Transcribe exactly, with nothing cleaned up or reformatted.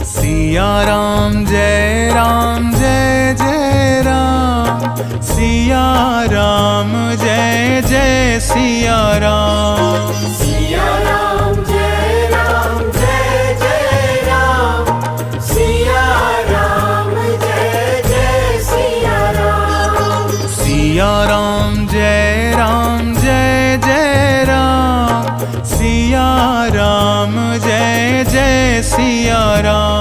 Siya Ram Jai Ram Jai Jai Ram, Siya Ram Jai Jai Siya Ram. Siya Ram Jai Ram Jai Jai Ram, Siya Ram Jai Jai Siya Ram. Siya Ram Jai Ram Jai Jai Ram, Siya Ram Jai Jai Siya Ram.